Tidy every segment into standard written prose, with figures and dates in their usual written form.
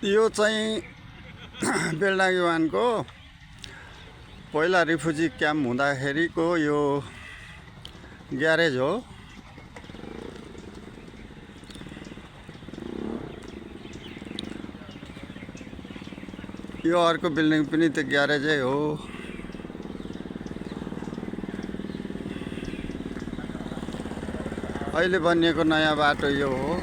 यो चाहिँ बेलडाङ्गी वानको पहिला रिफ्युजी क्याम्प हुँदाखेरिको यो ग्यारेज हो। यो अर्को बिल्डिङ पनि त्यो ग्यारेजै हो। अहिले बनिएको नयाँ बाटो यो हो।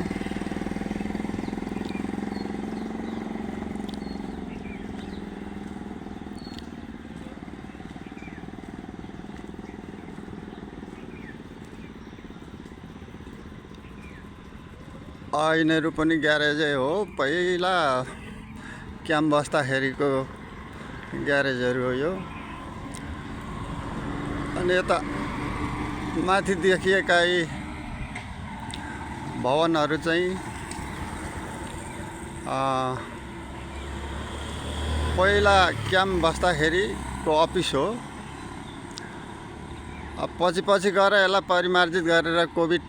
यिनीहरू पनि ग्यारेजै हो। पहिला क्याम्प बस्दाखेरिको ग्यारेजहरू हो यो। अनि यता माथि देखिएका यी भवनहरू चाहिँ पहिला क्याम्प बस्दाखेरिको अफिस हो। पछि गएर यसलाई परिमार्जित गरेर कोभिड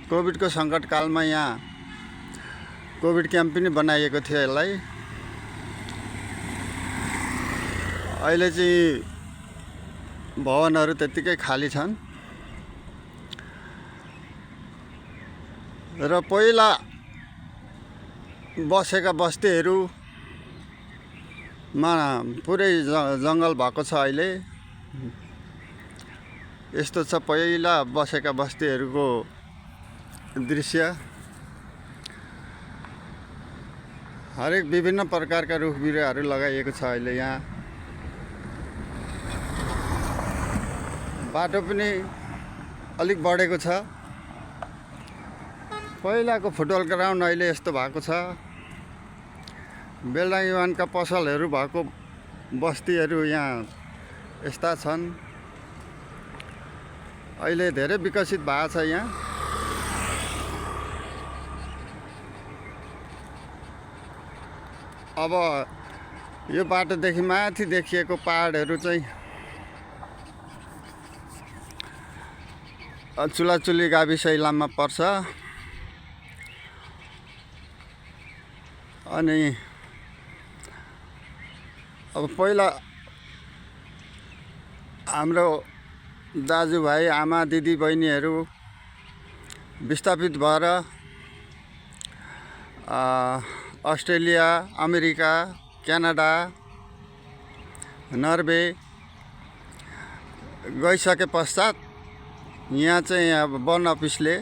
कोभिडको सङ्कटकालमा यहाँ कोभिड क्याम्प पनि बनाइएको थियो यसलाई। अहिले चाहिँ भवनहरू त्यत्तिकै खाली छन् र पहिला बसेका बस्तीहरूमा पुरै जङ्गल भएको छ। अहिले यस्तो छ पहिला बसेका बस्तीहरूको दृश्य। हरेक विभिन्न प्रकारका रुख बिरुवाहरू लगाइएको छ अहिले यहाँ। बाटो पनि अलिक बढेको छ। पहिलाको फुटबल ग्राउन्ड अहिले यस्तो भएको छ। बेलडाङ्गी वानका पसलहरू भएको बस्तीहरू यहाँ यस्ता छन्। अहिले धेरै विकसित भएको छ यहाँ। अब यो बाटोदेखि माथि देखिएको पहाडहरू चाहिँ चुलाचुली गाविस इलाममा पर्छ। अनि अब पहिला हाम्रो दाजुभाइ आमा दिदी बहिनीहरू विस्थापित भएर अस्ट्रेलिया, अमेरिका, क्यानाडा, नर्वे गइसके पश्चात यहाँ चाहिँ अब वन अफिसले